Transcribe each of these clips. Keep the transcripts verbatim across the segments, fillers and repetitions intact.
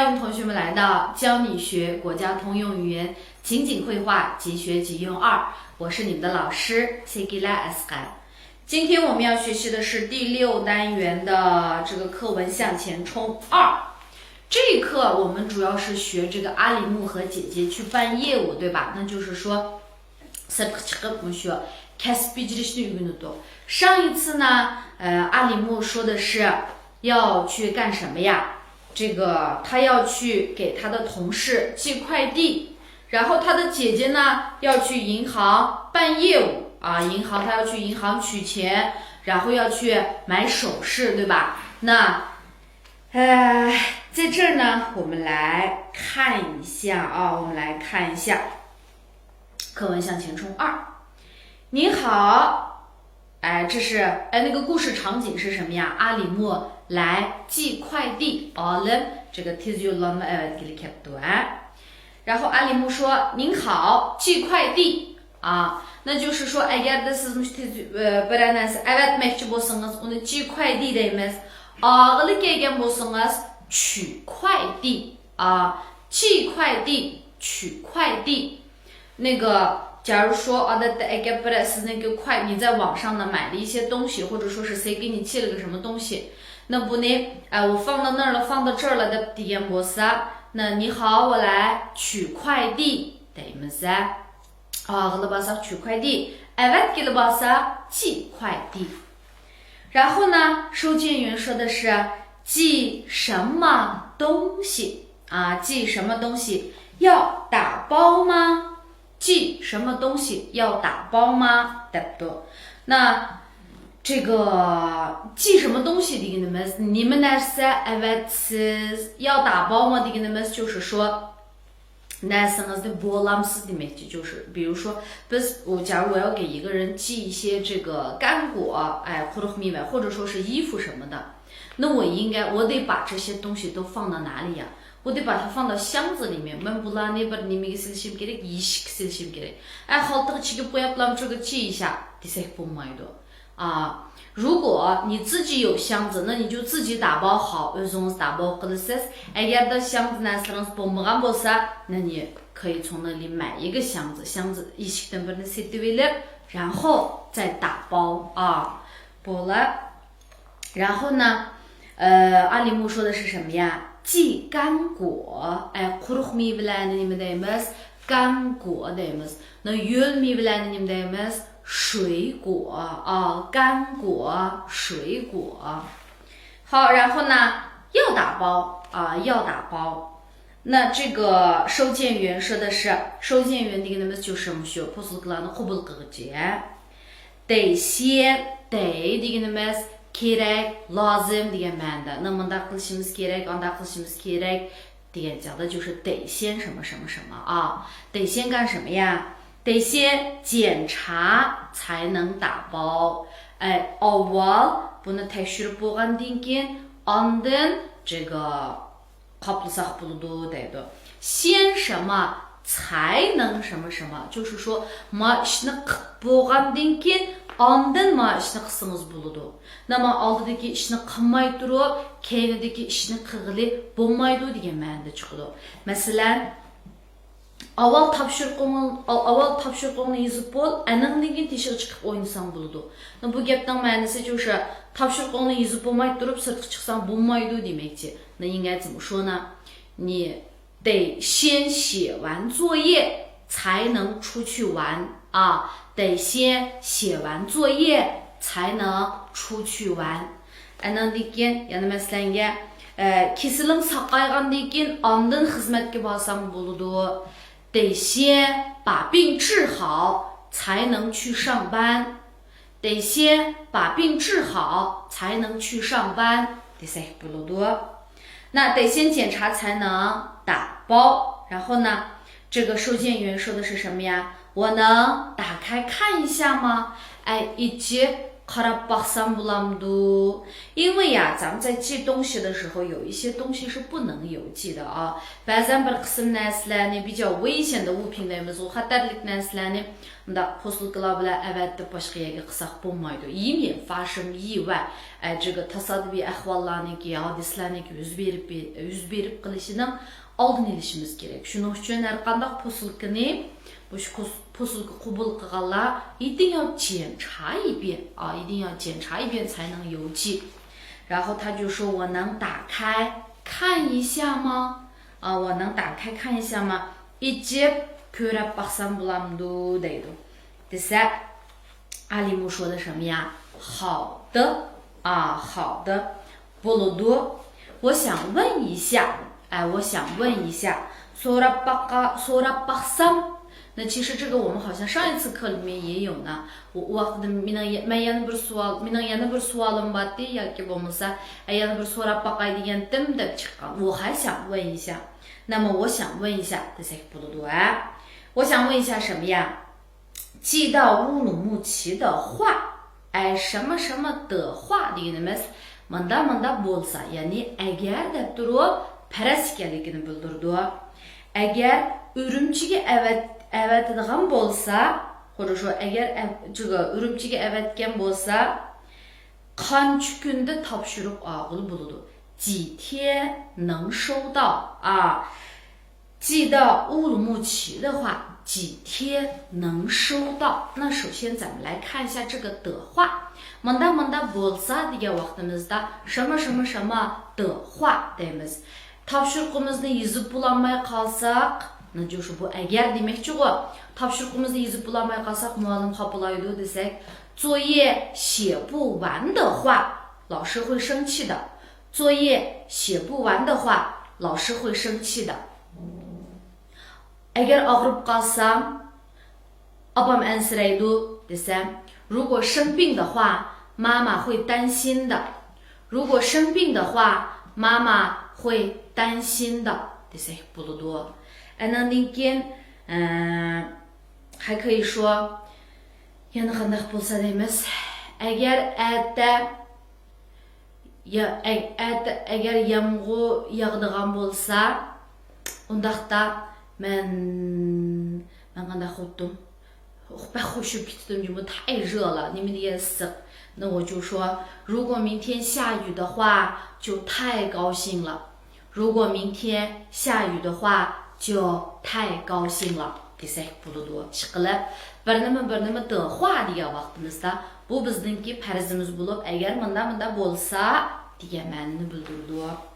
欢迎同学们来到教你学国家通用语言情景会话即学即用二，我是你们的老师谢吉拉 S 甘。今天我们要学习的是第六单元的这个课文向前冲二。这一课我们主要是学这个阿里木和姐姐去办业务，对吧？那就是说， سىرتقا چىقىپ مۇشۇ كەسىپ بېجىرىشنى ئۆگىنىدۇ. 上一次呢，呃，阿里木说的是要去干什么呀？这个他要去给他的同事寄快递，然后他的姐姐呢要去银行办业务啊，银行他要去银行取钱，然后要去买首饰，对吧？那，呃，在这儿呢，我们来看一下啊，我们来看一下。 课文向前冲二。你好，哎，这是哎那个故事场景是什么呀？阿里木来寄快递，ئالىم 这个 تېز يوللانما ئەۋەتكىلى كەپتۇ 啊。然后阿里木说您好，寄快递啊，那就是说 ئەگەردە سىز مۇشۇ تېز بىرەر نەرسە ئەۋەتمەكچى بولسىڭىز، ئۇنى 寄快递 دەيمىز. ئالغىلى كەلگەن بولسىڭىز 取快递 啊，寄快递，取快递。 那个，假如说 ئادەتتە ئەكەپ بېرە سىزنىڭكى 快، 你在网上呢买了一些东西，或者说是谁给你寄了个什么东西，那 بۇنى 哎我放到那儿了，放到这儿了 دەپ دېگەن بولسا، 那你好，我来取快递 دەيمىز. ئالغىلى بارساق 取快递، ئەۋەتكىلى بارساق 寄快递. 然后呢，收件员说的是寄什么东西啊？寄什么东西？要打包吗？寄什么东西？要打包吗？对不对？那这个寄什么东西 دېگىنىمىز نېمە نەرسە ئەۋەتسىز؟ 要打包吗 دېگىنىمىز 就是说 نەرسىڭىزنى بولامسىز دېمەكچى. 就是比如说 بىز 假如我要给一个人寄一些这个干果，哎，قۇرۇق مېۋە，或者说是衣服什么的，那我应该我得把这些东西都放到哪里呀？ 我得把它放到箱子里面. مەن بۇلارنى بىر نېمىگە سېلىشىم كېرەك؟ يېشىككە سېلىشىم كېرەك. ئە، خالتىغا چىگىپ قويۇپلام 这个寄一下 دېسەك بولمايدۇ. 啊，如果你自己有箱子，那你就自己打包好， ئۆزىڭىز 打包 قىلىسىز. ئەگەردە 箱子 نەرسىلىرىڭىز بولمىغان بولسا، 那你可以从那里买一个箱子，箱子 يېشىكتىن بىرنى سېتىۋېلىپ، 然后再打包 ئا، بولا. 然后呢，呃，阿里木说的是什么呀？寄干果，哎， قۇرۇق مېۋىلەرنى نېمە دەيمىز؟ 干果 دەيمىز. 那 يۆل مېۋىلەرنى نېمە دەيمىز؟ 水果 ئا، 干果، 水果. 好，然后呢，要打包 ئا، 要打包. 那这个收件员说的是，收件员 دېگىنىمىز 就是 مۇشۇ پوسۇلكىلارنى قوبۇل قىلغۇچى. 得先، 得 دېگىنىمىز كېرەك، لازىم دېگەن مەنىدە. 那 مۇنداق قىلىشىمىز كېرەك، ئانداق قىلىشىمىز كېرەك دېگەن چاغدا 就是得先什么什么什么 ئا. 得先干什么呀؟ 得先检查才能打包. ئەي، ئاۋۋال بۇنى تەكشۈرۈپ بولغاندىن كېيىن، ئاندىن 这个 قاپلىساق بولىدۇ دەيدۇ. 先什么才能什么什么، 就是说 ما ئىشنى قىپ بولغاندىن كېيىن ئاندىن ما ئىشنى قىلسىڭىز بولىدۇ. نېمە، ئالدىدىكى ئىشنى قىلماي تۇرۇپ كەينىدىكى ئىشنى قىلغىلى بولمايدۇ دېگەن مەنىدە چىقىدۇ. مەسىلەن، ئاۋۋال تاپشۇرۇقىڭ-، ئاۋۋال تاپشۇرۇقىڭنى يېزىپ بول، ئەنىڭدىن كېيىن تېشىغا چىقىپ ئوينىساڭ بولىدۇ. بۇ گەپنىڭ مەنىسى شۇ، تاپشۇرۇقىڭنى يېزىپ بولماي تۇرۇپ سىرتقا چىقساڭ بولمايدۇ دېمەكچى. 那应该怎么说呢？你得先写完作业才能出去玩啊，得先写完作业才能出去玩。 ئەنىڭدىن كېيىن يەنە مەسىلەنگە، ئە، كېسىلىڭ ساقايغاندىن كېيىن ئاندىن خىزمەتكە بارساڭ بولىدۇ. 得先把病治好才能去上班。得先把病治好才能去上班 دېسەك بولىدۇ. 那得先检查才能打包，然后呢，这个收件员说的是什么呀？我能打开看一下吗？哎，以及 قاراپ باقسام بولامدۇ؟ 因为呀，咱们在记东西的时候，有一些东西是不能邮寄的啊。 بەزەن بىر قىسىم نەرسىلەرنى 比较危险的物品 دەيمىزغۇ، خەتەرلىك نەرسىلەرنى مۇنداق پوسۇلكىلار بىلەن ئەۋەتىپ باشقا يەرگە قىلساق بولمايدۇ. 以免发生意外، ئە، 这个 تاسادىپىي ئەھۋاللارنىڭكى، ھادىسىلەرنىڭكى يۈز بېرىپ، يۈز بېرىپ قېلىشىنىڭ ئالدىنى ئېلىشىمىز كېرەك. شۇنىڭ ئۈچۈن ھەر قانداق پوسۇلكىنى، مۇشۇ پوس-، پوسۇلكا قوبۇل قىلغانلار 一定要检查一遍啊， 一定要检查一遍才能邮寄。 然后他就说我能打开看一下吗？ 啊，我能打开看一下吗？ ئېچىپ كۆرۈپ باقسام بولامدۇ دەيدۇ. دېسە، 阿里木说的什么呀？ 好的啊，好的。 بولىدۇ. 我想问一下. ئە، 我想问一下. سوراپ باققا-، سوراپ باقسام. 那其实这个我们好像上一次课里面也有呢。 ئۇ ۋاقىتتا مېنىڭ يە-، مەن يەنە بىر سوئال، مېنىڭ يەنە بىر سوئالىم بارتى ياكى بولمىسا، ئە، يەنە بىر سوراپ باقاي دېگەنتىم دەپ چىققان. 我还想问一下. 那么我想问一下 دېسەك بولىدۇ، ھە؟ 我想问一下什么呀？ 寄到乌鲁木齐的话， ئە، 什么什么的话 دېگىنىمىز مۇنداق مۇنداق بولسا، يەنى ئەگەر دەپ تۇرۇپ پەرەز ئىكەنلىكىنى بىلدۈرىدۇ. ئەگەر ئۈرۈمچىگە ئەۋەت-، ئەۋەتىدىغان بولسا، خۇددى شۇ ئەگەر ئەپ-، ئۈرۈمچىگە ئەۋەتكەن بولسا، قانچە كۈندە تاپشۇرۇپ ئالغىلى بولىدۇ؟ 几天能收到 ئا. 寄到乌鲁木齐的话，几天能收到？那首先咱们来看一下这个的话。 مۇنداق مۇنداق بولسا دېگەن ۋاقتىمىزدا 什么什么什么的话 دەيمىز. تاپشۇرۇقىمىزنى يېزىپ بولالماي قالساق، 那就是 بۇ ئەگەر دېمەكچىغۇ. تاپشۇرۇقىمىزنى يېزىپ بولالماي قالساق مۇئەللىم خاپىلايدۇ دېسەك، 作业写不完的话，老师会生气的。 作业写不完的话，老师会生气的。 ئەگەر ئاغرىپ قالسام، ئاپام ئەنسىرەيدۇ دېسەم، 如果生病的话，妈妈会担心的。如果生病的话，妈妈会担心的 دېسەك بولىدۇ. ئەنىڭدىن كېيىن، ئە، 还可以说 يەنە قانداق بولسا دەيمىز؟ ئەگەر ئەتە يا-، ئە-، ئەتە ئەگەر يامغۇر ياغىدىغان بولسا، ئۇنداقتا مەن، مەن قانداق قىلىپتىم؟ بەك خۇشۇپ كېتىپتىم جۇمۇ، 太热了، نېمە دېگەن ئىسسىق. 那我就说，如果明天下雨的话，就太高兴了。 如果明天下雨的话，就太高兴了 دېسەك بولىدۇ. ئىشقىلىپ، بىر نېمە، بىر نېمە 的话 دېگەن ۋاقتىمىزدا، بۇ بىزنىڭكى پەرىزىمىز بولۇپ، ئەگەر مۇنداق، مۇنداق بولسا دېگەن مەنىنى بىلدۈرىدۇ.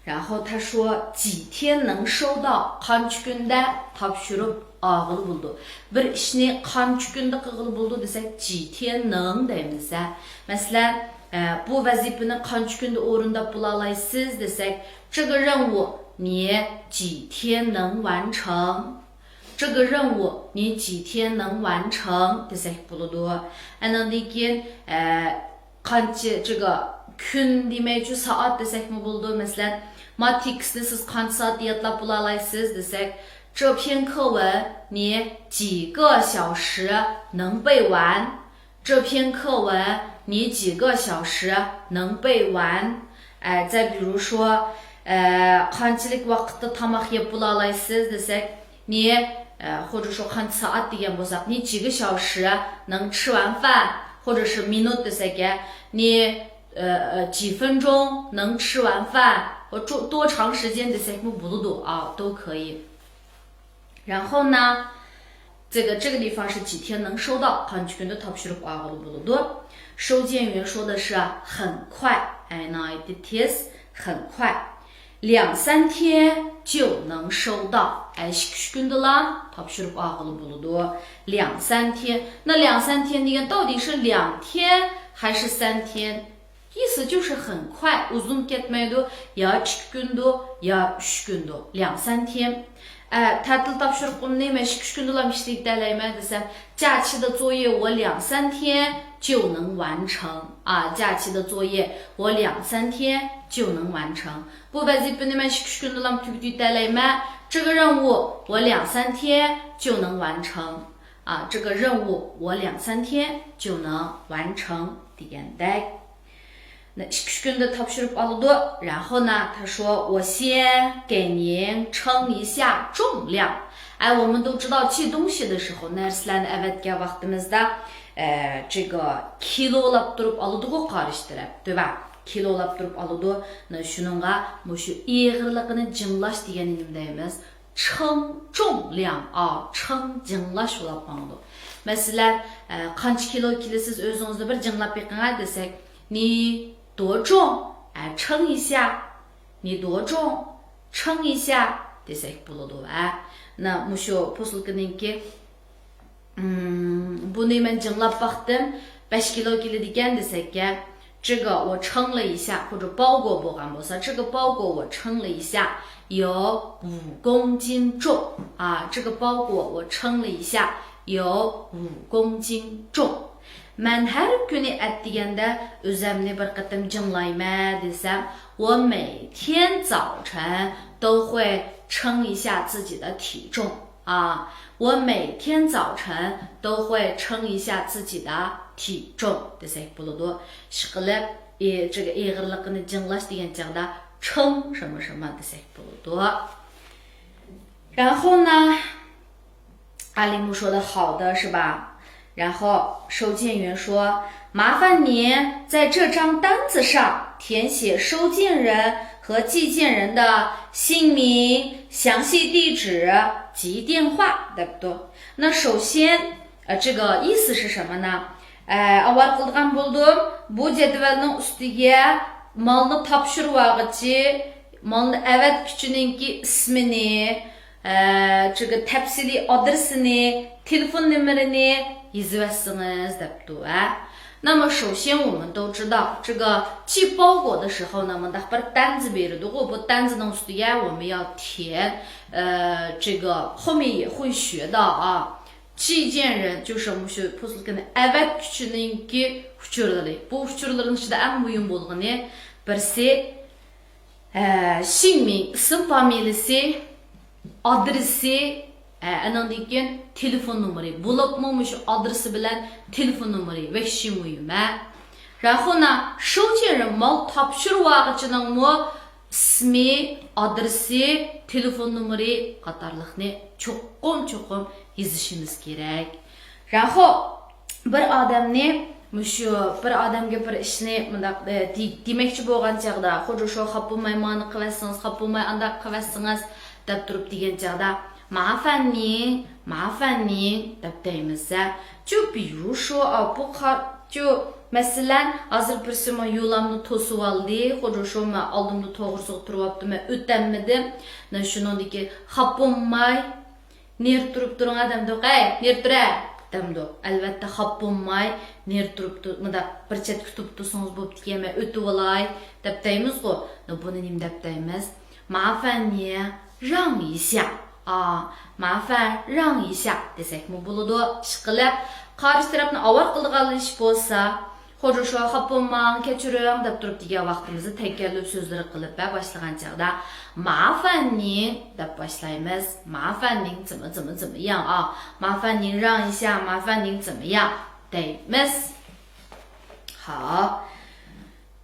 然后他说几天能收到، قانچە كۈندە تاپشۇرۇپ ئالغىلى بولىدۇ. بىر ئىشنى قانچە كۈندە قىلغىلى بولىدۇ دېسەك، 几天能 دەيمىز ھە. مەسىلەن، ئە، بۇ ۋەزىپىنى قانچە كۈندە ئورۇنداپ بولالايسىز دېسەك، 这个任务你几天能完成؟ 这个任务你几天能完成 دېسەك بولىدۇ. ئاندىن كېيىن، ئە، قانچە، 这个 كۈن دېمەيچۇ، سائەت دېسەكمۇ بولىدۇ. مەسىلەن، ما تېكىستنى سىز قانچە سائەتتە يادلاپ بولالايسىز دېسەك، 这篇课文你几个小时能背完？ 这篇课文你几个小时能背完？ ئە، 再比如说، ئە، قانچىلىك ۋاقىتتا تاماق يەپ بولالايسىز دېسەك، 你، ئە، 或者说 قانچە سائەت دېگەن بولساق، 你几个小时能吃完饭؟ 或者是 minut دېسەك، ئە، 你، ئە، ئە، 几分钟能吃完饭؟ 或多长时间 دېسەكمۇ بولىدۇ، ئا، 都可以. 然后呢，这个，这个地方是几天能收到， قانچە كۈندە تاپشۇرۇپ ئالغىلى بولىدۇ. 收件员说的是很快، ئە، ناھايىتى تېز، 很快. 两三天就能收到, ئە، ئىككى-ئۈچ كۈندىلا تاپشۇرۇپ ئالغىلى بولىدۇ. 两三天، 那两三天 دېگەن 到底是两天还是三天؟ 意思就是很快, ئۇزۇن كەتمەيدۇ، يا ئىككى كۈندۇ، يا ئۈچ كۈندۇ، 两三天. ئە، تەتىل تاپشۇرۇقۇمنى مەن ئىككى-ئۈچ كۈندىلا ئىشلىيىپ بېرەلەيمەن دېسەم، 假期的作业我两三天就能完成. ئا، 假期的作业我两三天就能完成. بۇ ۋەزىپىنى مەن ئىككى-ئۈچ كۈندىلا تۈگىتىپ بېرەلەيمەن. 这个任务我两三天就能完成.啊，这个任务我两三天就能完成 دېگەندەك. 那 ئىككى-ئۈچ كۈندە تاپشۇرۇپ ئالىدۇ. 然后呢，他说我先给您称一下重量。哎，我们都知道寄东西的时候， نەرسىلەرنى ئەۋەتكەن ۋاقتىمىزدا، ئە، 这个 كىلولاپ تۇرۇپ ئالىدىغۇ قارشى تەرەپ، 对吧؟ كىلولاپ تۇرۇپ ئالىدۇ. 那 شۇنىڭغا مۇشۇ ئېغىرلىقىنى جىڭلاش دېگەننى نېمە دەيمىز؟ 称重量 ئا، 称 جىڭلاش بولاپ ماڭىدۇ. مەسىلەن، ئە، قانچە كىلو كېلىسىز ئۆزىڭىزنى بىر جىڭلاپ بېقىڭ دېسەك، 你多重؟ ئە، 称一下. 你多重؟ 称一下 دېسەك بولىدۇ. ئە، 那 مۇشۇ پوسۇلكىنىڭكى، ئىم، بۇنى مەن جىڭلاپ باقتىم، بەش كىلو كېلىدىكەن دېسەككە، 这个我称了一下 خۇددى 包裹 بولغان بولسا، 这个包裹我称了一下，有五公斤重. 啊，这个包裹我称了一下，有五公斤重. مەن ھەر كۈنى ئەتىگەندە ئۆزەمنى بىر قېتىم جىڭلايمەن دېسەم، 我每天早晨都会称一下自己的体重. 啊，我每天早晨都会称一下自己的体重 دېسەك بولىدۇ. ئىشقىلىپ، ئى-، 这个 ئېغىرلىقىنى جىڭلاش دېگەن چاغدا 称什么什么 دېسەك بولىدۇ. 然后呢， ئالىي مۇشۇدا قالدى، 是吧؟ 然后收件员说：“麻烦您在这张单子上填写收件人和寄件人的姓名、详细地址及电话。”对不对？那首先，呃，这个意思是什么呢？ئە، ئاۋارە قىلىدىغان بولدۇم. بۇ جەدۋەلنىڭ ئۈستىگە مالنى تاپشۇرۇۋالغۇچى، مالنى ئەۋەتكۈچىنىڭكى ئىسمىنى، ئە، 这个 تەپسىلىي ئادرېسىنى، تېلېفون نومۇرىنى يېزىۋەتسىڭىز دەپتۇ، ھە. 那么首先我们都知道，这个寄包裹的时候呢، مۇنداق بىر 单子 بېرىدىغۇ، بۇ 单子 نىڭ ئۈستىگە 我们要填، ئە، 这个 后面也会学到啊. 寄件人 就是 مۇشۇ پوسۇلكىنى ئەۋەتكۈچىنىڭكى ئۇچۇرلىرى. بۇ ئۇچۇرلىرىنىڭ ئىچىدە ئەڭ مۇھىم بولغىنى بىرسى، ئە، 姓名، ئىسىم فامىلىسى، ئادرېسى، ئە، ئانىڭدىن كېيىن تېلېفون نومۇرى. بولۇپمۇ مۇشۇ ئادرېسى بىلەن تېلېفون نومۇرى ۋەھشىي مۇھىم، ھە. 然后呢، 收件人 مال تاپشۇرۇۋالغۇچىنىڭمۇ ئىسمى، ئادرېسى، تېلېفون نومۇرى قاتارلىقنى چوقۇم، چوقۇم يېزىشىمىز كېرەك. 然后 بىر ئادەمنى، مۇشۇ بىر ئادەمگە بىر ئىشنى مۇنداق، ئە، دې-، دېمەكچى بولغان چاغدا، 或者说 خاپا بولماي مانى قىلىۋەتسىڭىز، خاپا بولماي ئانداق قىلىۋەتسىڭىز دەپ تۇرۇپ دېگەن چاغدا، 麻烦您، 麻烦您 دەپ دەيمىز، ھە. 就比如说 ئا، بۇ قا-، 就 مەسىلەن، ھازىر بىرسى ماڭا يولامنى توسۇۋالدى، 或者说 مەن ئالدىمدا توغرىسىغا تۇرۇۋاپتۇ، مەن ئۆتەلمىدىم. مەن شۇنىڭدىكى خاپا بولماي، نېرى تۇرۇپ تۇرۇڭ دەمدۇق، ھەي، نېرى تۇرە دەمدۇق. ئەلۋەتتە، خاپا بولماي، نېرى تۇرۇپ تۇر-، مۇنداق بىر چەتكە تۇرۇپ تۇرسىڭىز بوپتىكەن، مەن ئۆتۈۋالاي دەپ دەيمىزغۇ. بۇنى نېمە دەپ دەيمىز؟ 麻烦您让一下. ئا، 麻烦让一下 دېسەكمۇ بولىدۇ. ئىشقىلىپ، قارشى تەرەپنى ئاۋارە قىلىدىغان ئىش بولسا، 或者说 خاپا بولماڭ، كەچۈرۈڭ دەپ تۇرۇپ دېگەن ۋاقتىمىزدا تەكەللۇپ سۆزلىرى قىلىپ ۋە باشلىغان چاغدا، 麻烦您 دەپ باشلايمىز. 麻烦您怎么怎么怎么样啊. 麻烦您让一下，麻烦您怎么样 دەيمىز. 好.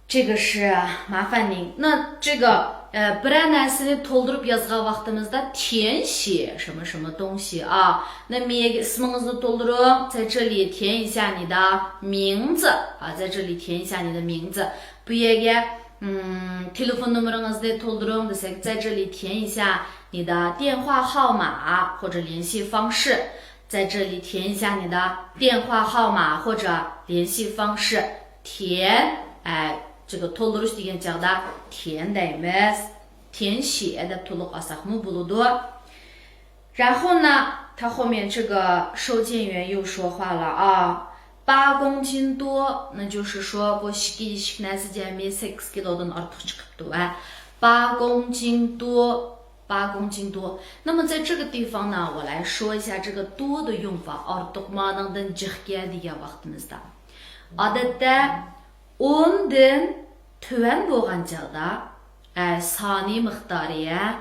这个是麻烦您。那这个 ئە، بىرەر نەرسىنى تولدۇرۇپ يازغان ۋاقتىمىزدا 填写什么什么东西啊. 那 مېيەگە ئىسمىڭىزنى تولدۇرۇڭ، 在这里填一下你的名字啊, 在这里填一下你的名字. بۇ يەرگە، ئىم، تېلېفون نومۇرىڭىزنى تولدۇرۇڭ دېسەك، 在这里填一下你的电话号码或者联系方式. 在这里填一下你的电话号码或者联系方式. 填, ئە، 这个 تولدۇرۇش دېگەن چاغدا 填 دەيمىز. 填写 دەپ تولۇق ئالساقمۇ بولىدۇ. 然后呢，他后面这个收件员又说话了啊，八公斤多，那就是说 بۇ ئىككى يېشىك نەرسە جەمئىي سەككىز كىلودىن ئارتۇق چىقىپتۇ ۋە 八公斤多. 八公斤多。那么在这个地方呢，我来说一下这个多的用法， ئارتۇق مانىڭدىن جىقكەن دېگەن ۋاقتىمىزدا. ئادەتتە ئوندىن تۆۋەن بولغان چاغدا، ئە، سانىي مىقدارى، ئە،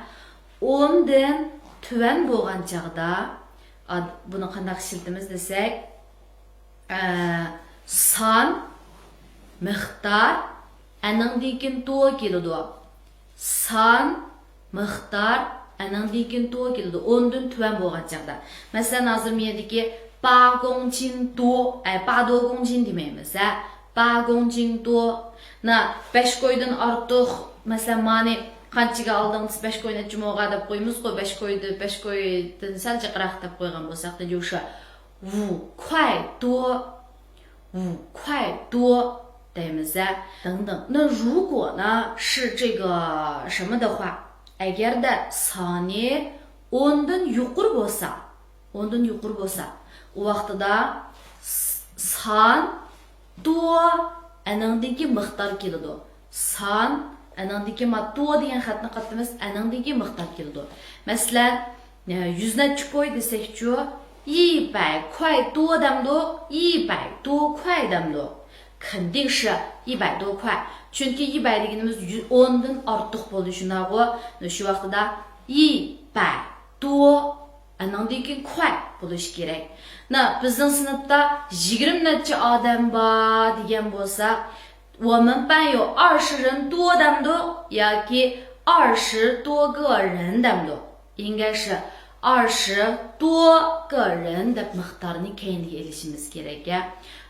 ئوندىن تۆۋەن بولغان چاغدا، ئاد-، بۇنى قانداق ئىشلىتىمىز دېسەك، ئە، سان، مىقدار، ئەنىڭدىن كېيىن تو كېلىدۇ. سان، مىقدار، ئەنىڭدىن كېيىن تو كېلىدۇ. ئوندىن تۆۋەن بولغان چاغدا. مەسىلەن، ھازىر مۇ يەردىكى 八公斤多، ئە، 八多公斤 دېمەيمىز، ھە. 八公斤多. نە، بەش كويدىن ئارتۇق، مەسىلەن، مانى قانچىگە ئالدىڭ دېسە، بەش كوي نەچچە موغا دەپ قويىمىزغۇ، بەش كويدىن، بەش كويدىن سەل جىقراق دەپ قويغان بولساق، دە، جوشا. 五块多، 五块多 دەيمىز، ھە. 等等. 那如果呢是这个什么的话، ئەگەردە سانى ئوندىن يۇقىرى بولسا، ئوندىن يۇقىرى بولسا، ئۇ ۋاقتىدا س-، سان، تو، ئەنىڭدىن كېيىن مىقدار كېلىدۇ. سان، ئەنىڭدىن كېيىن ما تو دېگەن خەتنى قاتتىمىز، ئەنىڭدىن كېيىن مىقدار كېلىدۇ. مەسىلەن، يۈز نەچچە كوي دېسەكچۇ، 一百块多 دەمدۇق، 一百多块 دەمدۇق. 肯定是一百多块. چۈنكى 一百 دېگىنىمىز يۈز، ئوندىن ئارتۇق بولدى، شۇنداقغۇ؟ شۇ ۋاقتىدا 一百多، ئەنىڭدىن كېيىن 块 بولۇشى كېرەك. نە، بىزنىڭ سىنىپتا يىگىرمە نەچچە ئادەم بار دېگەن بولساق، 我们班有二十人多 دەمدۇق ياكى 二十多个人 دەمدۇق؟ 应该是 二十多个人 دەپ مىقدارنى كەينىگە ئېلىشىمىز كېرەك، ھە.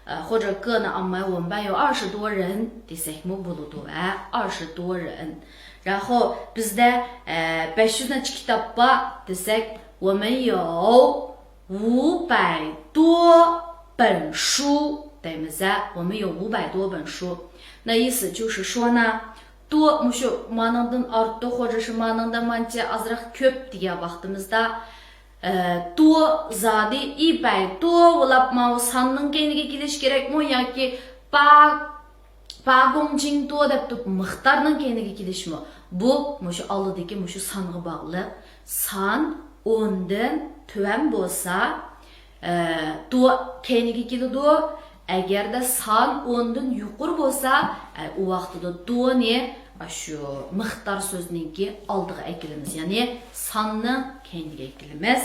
ئە، 或者 个نى ئالماي 我们班有二十多人 دېسەكمۇ بولىدۇ، ھە، 二十多人. 然后 بىزدە، ئە، بەش يۈز نەچچە كىتاب بار دېسەك، 我们有五百多本书 دەيمىز، ھە، 我们有五百多本书. 那意思就是说呢， تو مۇشۇ مانىڭدىن ئارتۇق، 或者是 مانىڭدىن مانچە ئازراق كۆپ دېگەن ۋاقتىمىزدا، ئە، تو زادى 一百多 بولاپ ماۋۇ ساننىڭ كەينىگە كېلىشى كېرەكمۇ ياكى 八، 八公斤多 دەپ تۇرۇپ مىقدارنىڭ كەينىگە كېلىشىمۇ؟ بۇ مۇشۇ ئالدىدىكى مۇشۇ سانغا باغلىق. سان ئوندىن تۆۋەن بولسا، ئە، تو كەينىگە كېلىدۇ. ئەگەردە سان ئوندىن يۇقىرى بولسا، ئە، ئۇ ۋاقتىدا تونى، ئە، شۇ مىقدار سۆزنىڭكى ئالدىغا ئەكېلىمىز، يەنى ساننىڭ كەينىگە ئەكېلىمىز.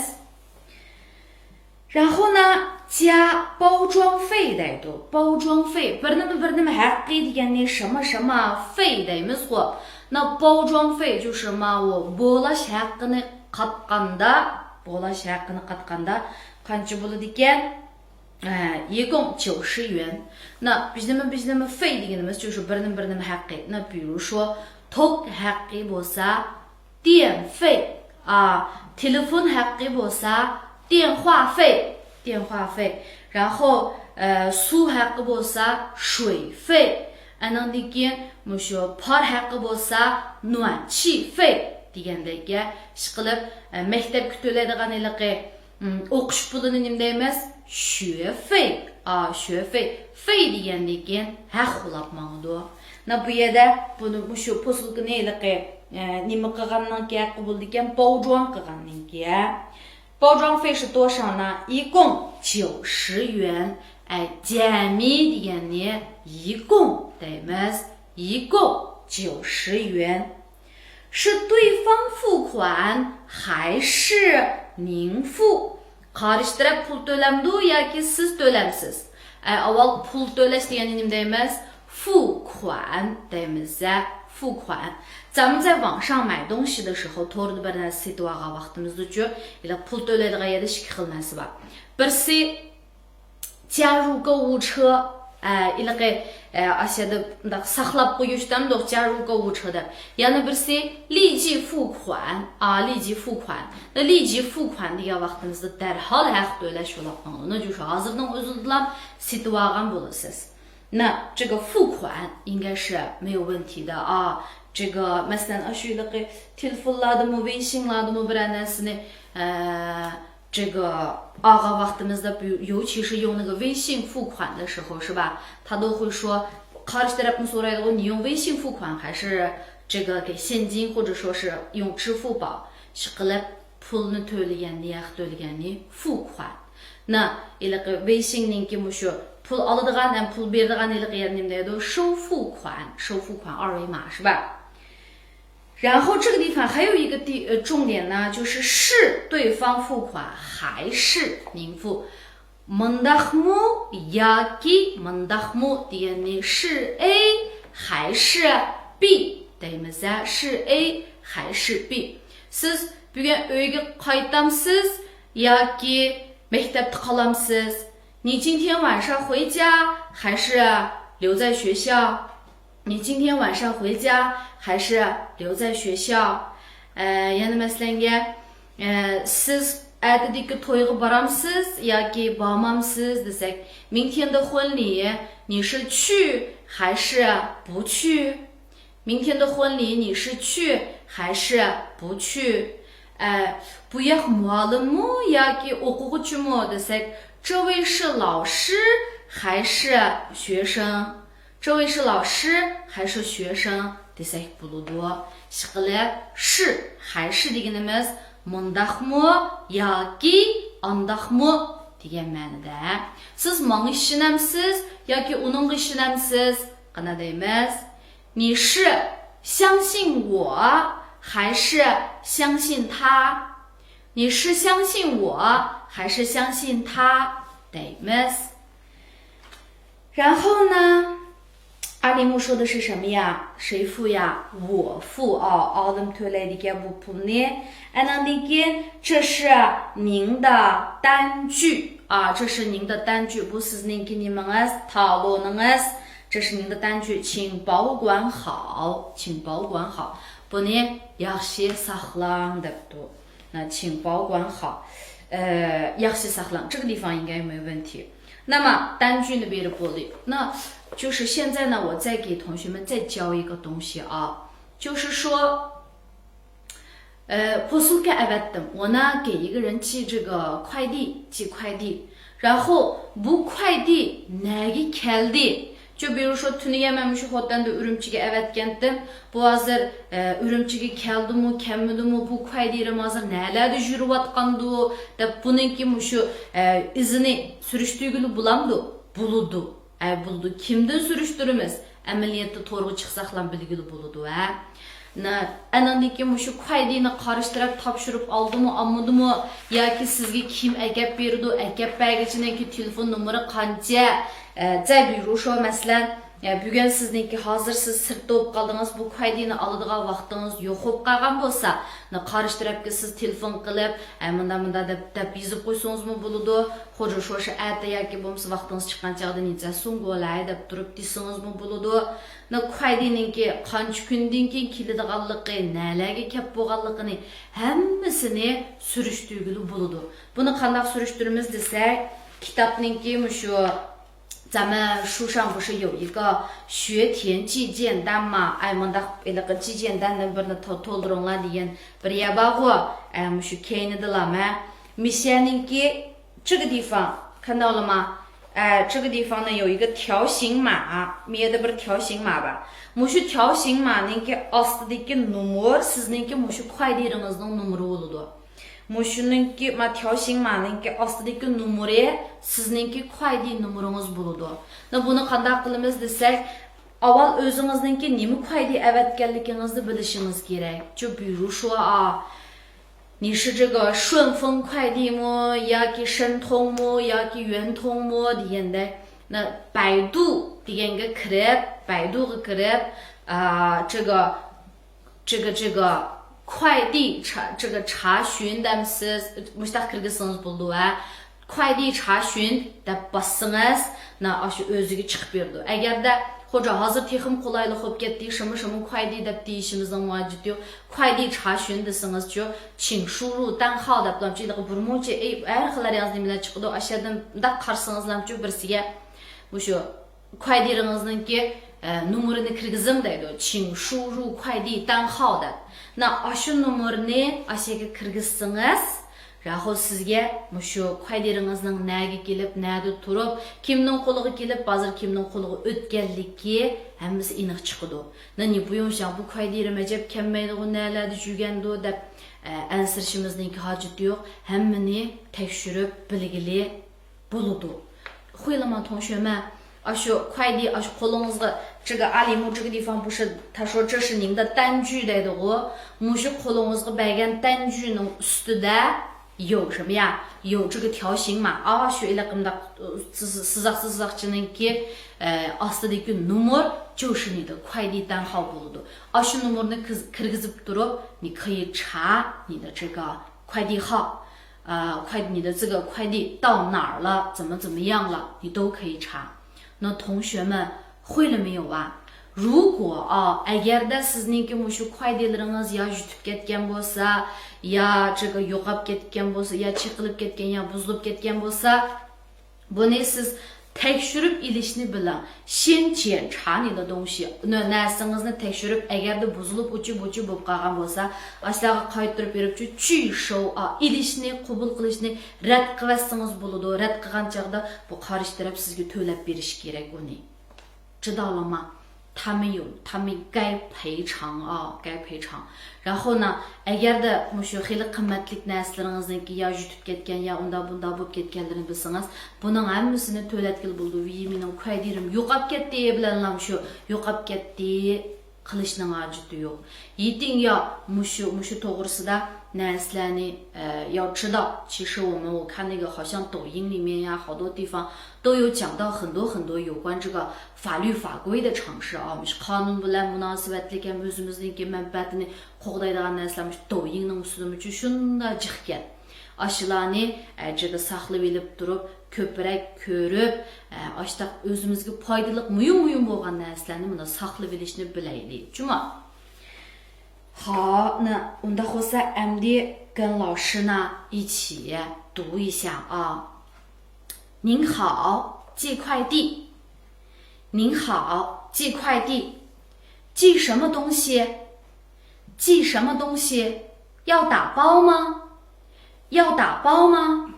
然后呢، 加包装费 دەيدۇ. 包装费، بىر نېمە، بىر نېمە ھەققى دېگەننى 什么什么费 دەيمىزغۇ. 那包装费就是 ماۋۇ بولاش ھەققىنى قاتقاندا، بولاش ھەققىنى قاتقاندا قانچە بولىدىكەن؟ ئە، 一共九十元. 那 بىز نېمە، بىز نېمە 费 دېگىنىمىز شۇ، شۇ بىر نېمە، بىر نېمە ھەققى. 那比如说 توك ھەققى بولسا 电费، ئا، تېلېفون ھەققى بولسا 电话费، 电话费. 然后، ئە، سۇ ھەققى بولسا 水费. ئەنىڭدىن كېيىن مۇشۇ پار ھەققى بولسا 暖气费 دېگەندەك. ئىشقىلىپ، ئە، مەكتەپكە تۆلەيدىغان ھېلىقى ئوقۇش پۇلىنى نېمە دەيمىز؟ 学费. ئا، 学费. 费 دېگەندىن كېيىن ھەق بولاپ ماڭىدۇ. مانا بۇ يەردە بۇنى، مۇشۇ پوسۇلكىنى ھېلىقى، ئە، نېمە قىلغاننىڭكى ھەققى بولىدىكەن؟ 包装 قىلغاننىڭكى، ھە. 包装费是多少呢？一共九十元. ئە، جەمئىي دېگەننى 一共 دەيمىز. 一共九十元. 是对方付款还是您付؟ قارشى تەرەپ پۇل تۆلەمدۇ ياكى سىز تۆلەمسىز؟ ئەي، ئاۋۋال پۇل تۆلەش دېگەننى نېمە دەيمىز؟ 付款 دەيمىز، ھە، 付款. 咱们在网上买东西的时候، توردا بىر نەرسە سېتىۋالغان ۋاقتىمىزدىچۇ، ھېلىقى پۇل تۆلەيدىغان يەردە ئىككى خىل نەرسە بار. بىرسى، 加入购物车، ئە، ھېلىقى، ئە، ئاشۇ يەردە مۇنداق ساقلاپ قويۇش دەمدۇق، 加入购物车 دەپ. يەنە بىرسى، 立即付款، ئا، 立即付款. 立即付款 دېگەن ۋاقتىمىزدا دەرھال ھەق تۆلەش بولۇپ قالىدۇ. شۇ ھازىرنىڭ ئۆزىدىلا سېتىۋالغان بولىسىز. 那这个付款应该是没有问题的啊。这个، مەسىلەن، ئاشۇ ھېلىقى تېلېفونلاردىمۇ، ۋېيشىڭلاردىمۇ بىرەر نەرسىنى، ئە، 这个 ئالغان ۋاقتىمىزدا، 尤其是用那个微信付款的时候，是吧？他都会说، قارشى تەرەپمۇ سورايدىغۇ، 你用微信付款还是这个给现金，或者说是用支付宝؟ ئىشقىلىپ، پۇلنى تۆلىگەننى، ھەق تۆلىگەننى 付款. 那 ھېلىقى ۋېيشىڭنىڭكى مۇشۇ پۇل ئالىدىغان ھەم پۇل بېرىدىغان ھېلىقى يەر نېمە دەيدۇ؟ 收付款، 收付款二维码، 是吧؟然后这个地方还有一个地呃重点呢，就是是对方付款还是名付。مۇنداقمۇ ياكى مۇنداقمۇ دېگەننى 是A 还是 B دەيمىز ھە. 是A 还是 B. سىز بۈگۈن ئۆيگە قايتامسىز ياكى مەكتەپتە قالامسىز؟ 你今天晚上回家还是留在学校？ 你今天晚上回家还是留在学校？ ئە، يەنە مەسىلەنگە، ئە، سىز ئەتىدىكى تويغا بارامسىز ياكى بارمامسىز دېسەك، 明天的婚礼你是去还是不去？ 明天的婚礼你是去还是不去？ ئە، بۇ ياق مۇئەللىممۇ ياكى ئوقۇغۇچىمۇ دېسەك، 这位是老师还是学生؟ 这位是老师还是学生 دېسەك بولىدۇ. ئىشقىلىپ، 是还是 دېگىنىمىز مۇنداقمۇ ياكى ئانداقمۇ دېگەن مەنىدە. سىز ماڭا ئىشىنەمسىز ياكى ئۇنىڭغا ئىشىنەمسىز؟ قانداق دەيمىز؟ 你是相信我还是相信他？ 你是相信我还是相信他 دەيمىز. 然后呢，阿里木说的是什么呀？谁付呀？我付啊，ئالىم تۆلەيدىكەن بۇ پۇلنى. ئاندىن كېيىن، 这是您的单据啊，这是您的单据، بۇ سىزنىڭكى نېمىڭىز؟ تالونىڭىز. 这是您的单据，请保管好，请保管好. بۇنى ياخشى ساقلاڭ دەپتۇ. 那请保管好. 呃， ياخشى ساقلاڭ. 这个地方应该没问题. 那么单据呢别的玻璃，那就是现在呢，我再给同学们再教一个东西啊，就是说，呃， پوسۇلكا ئەۋەتتىم. 我呢给一个人寄这个快递，寄快递. 然后 بۇ 快递 نەگە كەلدى؟ 就比如说 تۈنۈگۈن مەن مۇشۇ خوتەندىن ئۈرۈمچىگە ئەۋەتكەنتىم. بۇ ھازىر، ئە، ئۈرۈمچىگە كەلدىمۇ، كەلمىدىمۇ، بۇ 快递 رىم ھازىر نەلەردە يۈرۈۋاتقاندۇ دەپ، بۇنىڭكى مۇشۇ، ئە، ئىزىنى سۈرۈشتۈرگىلى بولامدۇ؟ بولىدۇ. ئە، بولىدۇ. كىمدىن سۈرۈشتۈرىمىز؟ ئەمەلىيەتتە تورغا چىقساقلا بىلگىلى بولىدۇ، ھە؟ ئاندىن كېيىن مۇشۇ 快递 نى قارشى تەرەپ تاپشۇرۇپ ئالدىمۇ، ئالمىدىمۇ؟ ياكى سىزگە كىم ئەكەپ بېرىدۇ؟ ئەكەپ بەرگۈچىنىڭكى تېلېفون نومۇرى قانچە؟ ئە، 再比如说، مەسىلەن، ئە، بۈگۈن سىزنىڭكى، ھازىر سىز سىرتتا بولۇپ قالدىڭىز، بۇ 快递 نى ئالىدىغان ۋاقتىڭىز يوق بولۇپ قالغان بولسا، قارشى تەرەپكە سىز تېلېفون قىلىپ، ئە، مۇنداق، مۇنداق دەپ، دەپ يېزىپ قويسىڭىزمۇ بولىدۇ. خوجا شوشا ئەتە ياكى بولمىسا ۋاقتىڭىز چىققان چاغدا نىجا سۇڭگولاي دەپ تۇرۇپ دېسىڭىزمۇ بولىدۇ. 那 快递 نىڭكى قانچە كۈندىن كېيىن كېلىدىغانلىقى، نەلەرگە كەپ بولغانلىقىنى ھەممىسىنى سۈرۈشتۈرگىلى بولىدۇ. بۇنى قانداق سۈرۈشتۈرىمىز دېسەك، كىتابنىڭكى مۇشۇ 咱们书上不是有一个学田寄件单嘛؟ ئەي، مۇنداق ھېلىقى 寄件单 دىن بىرنى تو-، تولدۇرۇڭلار دېگەن بىر يەر بارغۇ؟ ئە، مۇشۇ كەينىدىلا مە. مىشەنىڭكى 这个地方، 看到了吗؟ ئە، 这个地方呢有一个条形码، مۇ يەردە بىر 条形码 بار. مۇشۇ 条形码 نىڭكى ئاستىدىكى نومۇر سىزنىڭكى مۇشۇ 快递 رىڭىزنىڭ نومۇرى بولىدۇ. مۇشۇنىڭكى، ما، 条形码 نىڭكى ئاستىدىكى نومۇرى سىزنىڭكى 快递 نومۇرىڭىز بولىدۇ. 那 بۇنى قانداق قىلىمىز دېسەك، ئاۋۋال ئۆزىڭىزنىڭكى نېمە 快递 ئەۋەتكەنلىكىڭىزنى بىلىشىڭىز كېرەك. 就比如说啊، 你是这个顺丰快递么？ ياكى 申通么؟ ياكى 圆通么 دېگەندەك. 那 百度 دېگەنگە كىرىپ، 百度 غا كىرىپ، ئا، 这个 这个这个快递查-، 这个查询 دەمسىز، مۇشتاق كىرگۈزسىڭىز بولىدۇ ھە. 快递查询 دەپ باسسىڭىز، نا، ئاشۇ ئۆزىگە چىقىپ بېرىدۇ. ئەگەردە، خوجا، ھازىر تېخىمۇ قولايلىق بولۇپ كەتتى، 什么什么快递 دەپ دېيىشىمىزنىڭ ھاجىتى يوق. 快递查询 دېسىڭىزچۇ، 请输入单号 دەپلامچۇ، ھېلىقى بىر مۇنچە، ئەي، ھەر خىل ھەر يازدا نېمىلەر چىقىدۇ، ئاشۇ يەردىن مۇنداق قارىسىڭىزلامچۇ، بىرسىگە مۇشۇ 快递 رىڭىزنىڭكى، ئە، نومۇرىنى كىرگۈزۈڭ دەيدۇ. 请输入快递单号 دەپ. نا، ئاشۇ نومۇرنى ئاشۇ يەرگە كىرگۈزسىڭىز، راخو سىزگە مۇشۇ 快递 رىڭىزنىڭ نەگە كېلىپ، نەدە تۇرۇپ، كىمنىڭ قولىغا كېلىپ، ھازىر كىمنىڭ قولىغا ئۆتكەنلىكى ھەممىسى ئېنىق چىقىدۇ. نا، نى 不用想، بۇ 快递 رىم ئەجەب كەلمەيدىغۇ، نەلەردە جۈگەندۇ دەپ، ئە، ئەنسىرىشىمىزنىڭكى ھاجىتى يوق. ھەممىنى تەكشۈرۈپ بىلگىلى بولىدۇ. 会了吗，同学们؟ ئاشۇ 快递، ئاشۇ قولىڭىزغا 这个阿里木这个地方不是他说这是您的单据 دەيدىغۇ. مۇشۇ قولىڭىزغا بەرگەن 单据نىڭ ئۈستىدە 有什么呀؟ 有这个条形码. ئاشۇ ھېلىقى مۇنداق سىز-، سىزىق سىزىقچىنىڭكى، ئە، ئاستىدىكى نومۇر 就是你的快递单号 بولىدۇ. ئاشۇ نومۇرنى كىز-، كىرگۈزۈپ تۇرۇپ، 你可以查你的这个快递号. 啊，快-، 你的这个快递到哪儿了，怎么怎么样了，你都可以查。那同学们会了没有啊？ 如果 ئا، ئەگەردە سىزنىڭكى مۇشۇ 快递لىرىڭىز يا يۈتۈپ كەتكەن بولسا، يا 这个 يوقاپ كەتكەن بولسا، يا چېقىلىپ كەتكەن، يا بۇزۇلۇپ كەتكەن بولسا، بۇنى سىز تەكشۈرۈپ ئېلىشنى بىلىڭ. 先检查你的东西. نە-، نەرسىڭىزنى تەكشۈرۈپ، ئەگەردە بۇزۇلۇپ، ئۇچۇ-بۇچۇ بولۇپ قالغان بولسا، ئاشۇلارغا قايتۇرۇپ بېرىپ، 拒收. ئا، ئېلىشنى، قوبۇل قىلىشنى رەت قىلىۋەتسىڭىز بولىدۇ. رەت قىلغان چاغدا بۇ قارشى تەرەپ سىزگە تۆلەپ بېرىشى كېرەك ئۇنى. 知道了吗？ 他们有，他们该赔偿啊，该赔偿. 然后呢، ئەگەردە مۇشۇ خېلى قىممەتلىك نەرسىلىرىڭىزنىڭكى يا يۈتۈپ كەتكەن، يا ئۇنداق بۇنداق بولۇپ كەتكەنلىرىنى بىلسىڭىز، بۇنىڭ ھەممىسىنى تۆلەتكىلى بولىدۇ. ۋىي مېنىڭ 快递 لىرىم يوقاپ كەتتى بىلەنلا مۇشۇ يوقاپ كەتتى قىلىشنىڭ ھاجىتى يوق. 一定要 مۇشۇ، مۇشۇ توغرىسىدا نەرسىلەرنى، ئە، 要知道. 其实我们我看那个好像抖音里面呀，好多地方都有讲到很多很多有关这个法律法规的常识啊. مۇشۇ قانۇن بىلەن مۇناسىۋەتلىك ھەم ئۆزىمىزنىڭكى مەنپەئەتىنى قوغدايدىغان نەرسىلەر مۇشۇ 抖音نىڭ ئۈستىدە مۇشۇ شۇنداق جىقكەن. ئاشۇلارنى، ئە، جىقى ساقلىۋېلىپ تۇرۇپ، كۆپرەك كۆرۈپ، ئە، ئاشتاق ئۆزىمىزگە پايدىلىق، مۇھىم، مۇھىم بولغان نەرسىلەرنى مۇنداق ساقلىۋېلىشنى بىلەيلى. جۇما. 好，那 ئۇنداق بولسا ئەمدى 跟老师呢一起读一下啊. 您好，寄快递。您好，寄快递。寄什么东西？寄什么东西？要打包吗？要打包吗？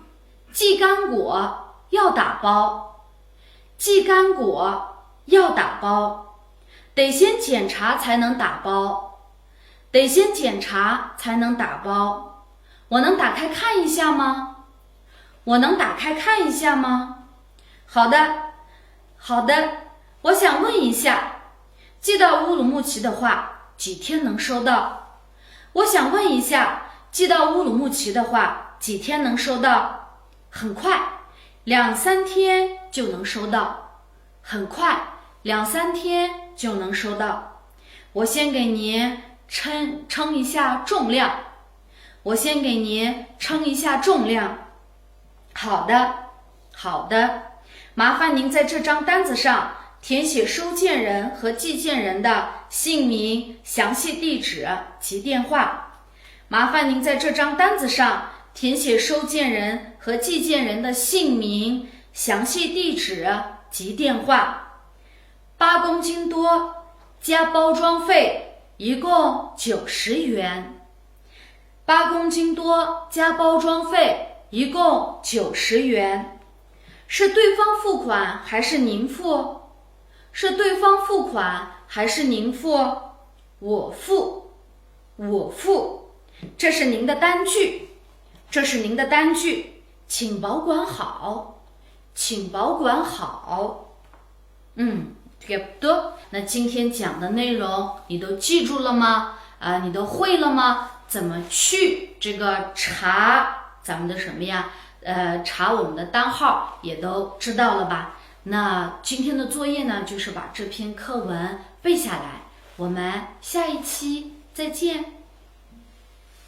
寄干果，要打包。寄干果，要打包。得先检查才能打包。得先检查才能打包。我能打开看一下吗？我能打开看一下吗？好的，好的。我想问一下，寄到乌鲁木齐的话，几天能收到？我想问一下，寄到乌鲁木齐的话，几天能收到？很快，两三天就能收到。很快，两三天就能收到。我先给您称，称一下重量。我先给您称一下重量。好的，好的。麻烦您在这张单子上填写收件人和寄件人的姓名、详细地址及电话。麻烦您在这张单子上填写收件人和寄件人的姓名、详细地址及电话。八公斤多，加包装费，一共九十元。八公斤多，加包装费，一共九十元。是对方付款还是您付？是对方付款还是您付？我付，我付。这是您的单据，这是您的单据，请保管好，请保管好。嗯，对不对？那今天讲的内容你都记住了吗？啊，你都会了吗？怎么去这个查咱们的什么呀？呃，查我们的单号也都知道了吧？那今天的作业呢，就是把这篇课文背下来。我们下一期再见。